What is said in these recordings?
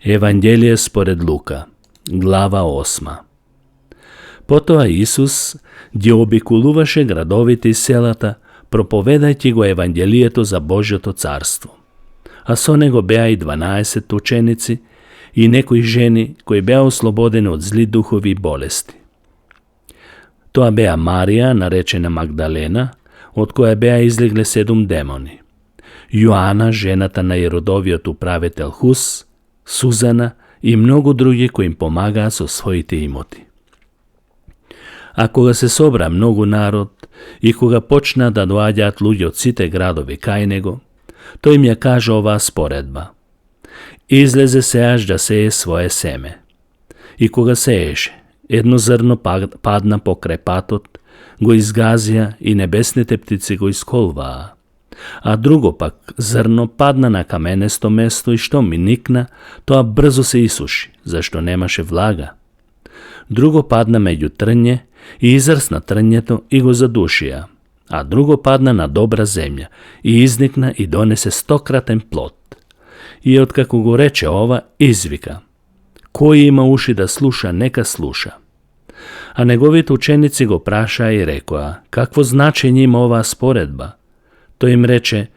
Evanđelje spored Luka, glava 8. Потоа Исус ги обиколуваше градовите и селата, проповедајќи го Евангелието за Божјото царство. А со него беа и 12 ученици и некои жени кои беа ослободени од зли духови и болести. Тоа беа Марија, наречена Магдалена, од која беа излегле 7 демони, Јоана, жената на Иродовиот управител Хус, Сузана и многу други кои им помагаа со своите имоти. А кога се собра многу народ и кога почна да доаѓаат луѓе од сите градови кај него, тој им ја кажа оваа споредба. Излезе сеаш да сее свое семе. И кога сееше, едно зрно падна покрај патот, го изгазија и небесните птици го исколваа. А друго пак зрно падна на каменесто место и што ми никна, тоа брзо се исуши, зашто немаше влага. Друго падна меѓу трње и изрсна трњето и го задушија, а друго падна на добра земја и изникна и донесе 100-кратен плод. И откако го рече ова, извика: кој има уши да слуша, нека слуша. А неговите ученици го прашаа и рекоа: какво значење има оваа споредба? Тој им рече: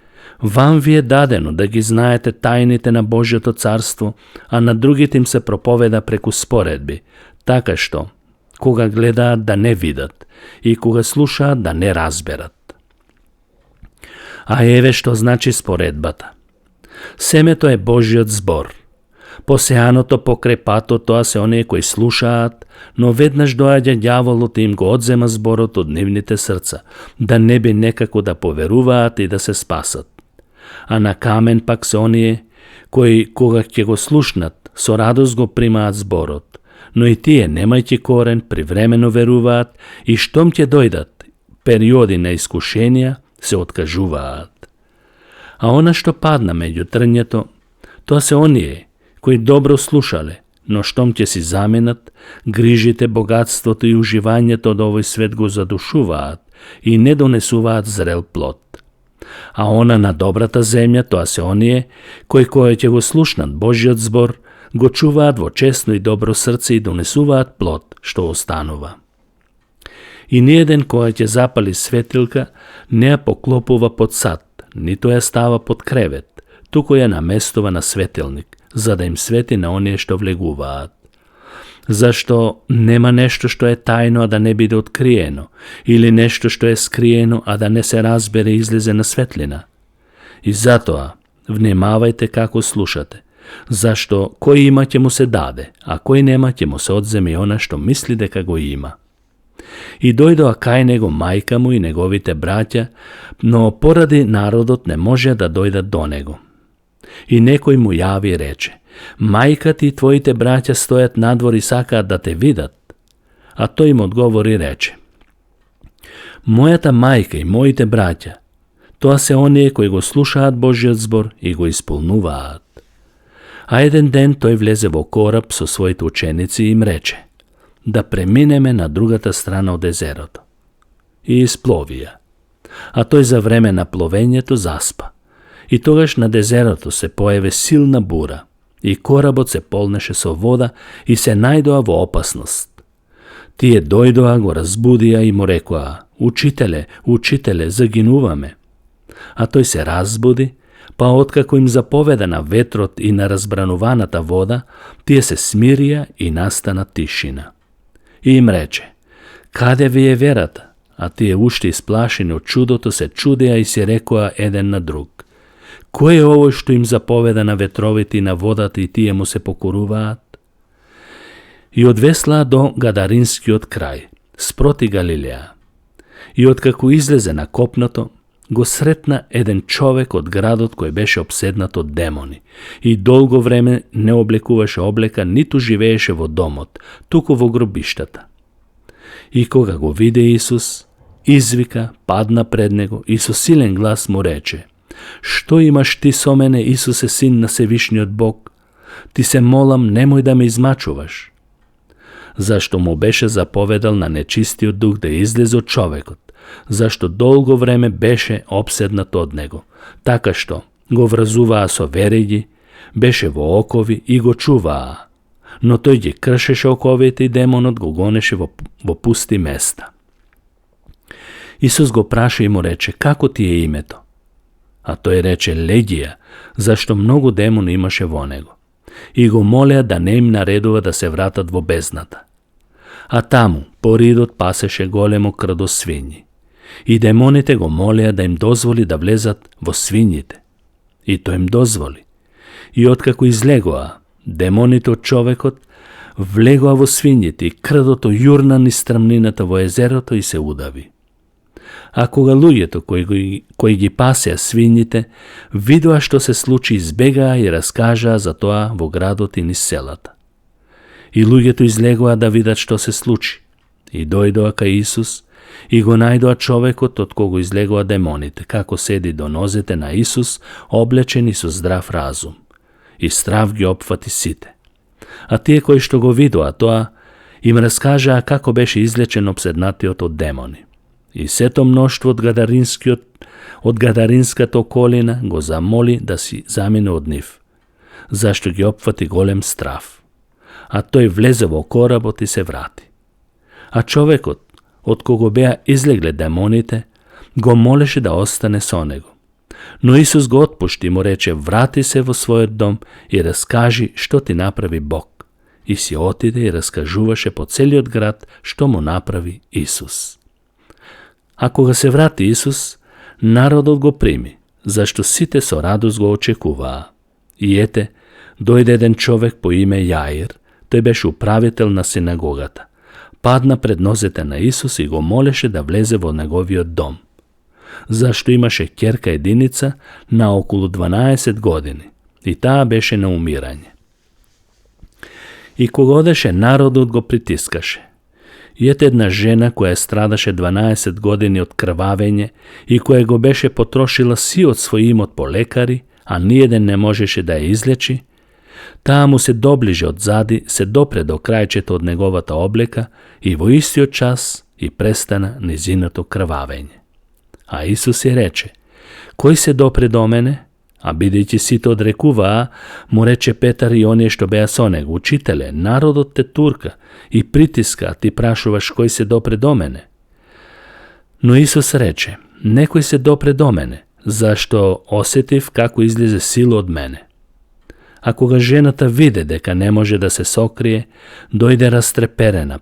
вам ви е дадено да ги знаете тајните на Божјото царство, а на другите им се проповеда преку споредби, така што, кога гледаат да не видат и кога слушаат да не разберат. А еве што значи споредбата. Семето е Божјиот збор. Посеаното покрај патот, тоа се оние кои слушаат, но веднаш доаѓа ѓаволот и им го одзема зборот од нивните срца, да не би некако да поверуваат и да се спасат. А на камен пак се оние кои, кога ќе го слушнат, со радост го примаат зборот, но и тие, немајќи корен, привремено веруваат и штом ќе дојдат периоди на искушенија, се откажуваат. А она што падна меѓу трњето, тоа се оние кои добро слушале, но штом ќе си заменат, грижите, богатството и уживањето од овој свет го задушуваат и не донесуваат зрел плод. А она на добрата земја, тоа се оние кои ќе го слушнат Божјиот збор, го чуваат во честно и добро срце и донесуваат плод што останува. И ниеден кој ќе запали светилка, не ја поклопува под сад, ниту ја става под кревет, туку ја наместува на светилник, за да им свети на оние што влегуваат. Зашто нема нешто што е тајно, а да не биде откриено, или нешто што е скриено, а да не се разбере и излезе на светлина. И затоа, внимавајте како слушате, зашто кој има ќе му се даде, а кој нема ќе му се одземе она што мисли дека го има. И дојдоа кај него мајка му и неговите браќа, но поради народот не може да дојдат до него. И некој му јави и рече: мајка ти и твоите браќа стојат надвор и сакаат да те видат. А тој им одговори и рече: мојата мајка и моите браќа, тоа се оние кои го слушаат Божјиот збор и го исполнуваат. А еден ден тој влезе во кораб со своите ученици и им рече: да преминеме на другата страна од езерото. И испловија. А тој за време на пловењето заспа. И тогаш над езерото се појави силна бура и коработ се полнеше со вода и се најдоа во опасност. Тие дојдоа, го разбудија и му рекоа: учителе, учителе, загинуваме. А тој се разбуди, па откако им заповеда на ветрот и на разбрануваната вода, тие се смирија и настана тишина. И им рече: каде ви е верата? А тие уште исплашени од чудото се чудеа и си рекоа еден на друг: кој е овој што им заповеда на ветровите и на водата и тие му се покоруваат? И одвеслаа до Гадаринскиот крај, спроти Галилеја. И откако излезе на копното, го сретна еден човек од градот кој беше обседнат од демони и долго време не облекуваше облека, ниту живееше во домот, туку во гробиштата. И кога го виде Исус, извика, падна пред него и со силен глас му рече: што имаш ти со мене, Исусе, син на Севишниот Бог? Ти се молам, немој да ме измачуваш. Зашто му беше заповедал на нечистиот дух да излезе од човекот, зашто долго време беше обседнат од него, така што го врзуваа со вериги, Беше во окови и го чуваа, но тој ги кршеше оковите и демонот го гонеше во пусти места. Исус го праша и му рече, како ти е името? А тој рече Легија, зашто многу демони имаше во него. И го молеа да не им наредува да се вратат во бездната. А таму, по ридот пасеше големо крдо свињи. И демоните го молеа да им дозволи да влезат во свињите. И тој им дозволи. И откако излегоа, демоните од човекот влегоа во свињите и крдото јурна низ стрмнината во езерото и се удави. А кога луѓето кои ги пасеа свињите, видоа што се случи, избегаа и раскажаа за тоа во градот и низ селата. И луѓето излегоа да видат што се случи. И дојдоа кај Исус и го најдоа човекот од кого излегоа демоните, како седи до нозете на Исус, облечен и со здрав разум. И страв ги опфати сите. А тие кои што го видоа тоа, им раскажаа како беше излечен обседнатиот од демони. И сето мноштво од гадаринската околина го замоли да си замине од нив, зашто ги опфати голем страв. А тој влезе во коработ и се врати. А човекот, од кого беа излегле демоните, го молеше да остане со него. Но Исус го отпушти и му рече, врати се во својот дом и раскажи што ти направи Бог. И си отиде и раскажуваше по целиот град што му направи Исус. А кога се врати Исус, народот го прими, зашто сите со радост го очекуваа. И ете, дојде еден човек по име Јаир, тој беше управител на синагогата. Падна пред нозете на Исус и го молеше да влезе во неговиот дом, зашто имаше ќерка единица на околу 12 години, и таа беше на умирање. И кога одеше, народот го притискаше. И ете една жена која страдаше 12 години од крвавење и која го беше потрошила сиот свој имот по лекари, а ниеден не можеше да ја излечи, таа му се доближе одзади, се допре до крајчето од неговата облека и во истиот час и престана низиното крвавење. А Исус ја рече, кој се допре до мене? А бидејќи сите одрекуваа, му рече Петар и оние што беа со него, учителе, народот те турка и притиска, а ти прашуваш кој се допре до мене? Но Исус рече, некој се допре до мене, зашто осетив како излезе сила од мене. А кога жената виде дека не може да се сокрие, дојде растреперена,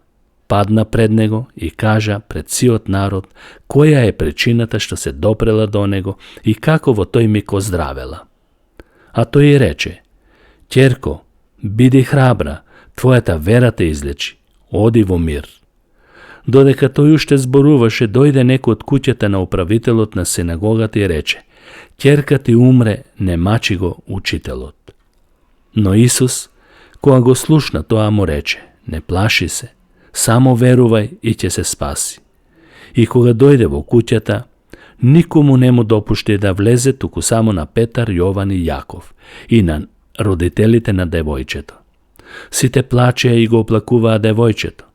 падна пред него и кажа пред сиот народ која е причината што се допрела до него и како во тој миг оздравела. А тој рече, ќерко, биди храбра, твојата вера те излечи, оди во мир. Додека тој уште зборуваше, дојде некој од куќата на управителот на синагогата и рече, ќерка ти умре, не мачи го учителот. Но Исус, кога го слушна тоа, му рече, не плаши се, само верувај и ќе се спаси. И кога дојде во куќата, никому не му допушти да влезе, туку само на Петар, Јован и Јаков и на родителите на девојчето. Сите плачеа и го оплакуваа девојчето,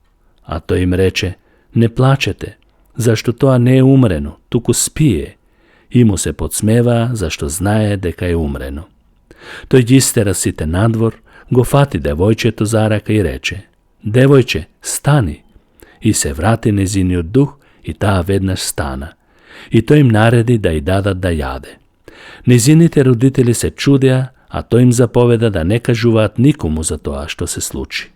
а тој им рече, не плачете, зашто тоа не е умрено, туку спие, и му се подсмеваа, зашто знае дека е умрено. Тој ги истера сите надвор, го фати девојчето за рака и рече, девојче, стани! И се врати незиниот дух и таа веднаш стана. И тој им нареди да ја дадат да јаде. Незините родители се чудеа, а тој им заповеда да не кажуваат никому за тоа што се случи.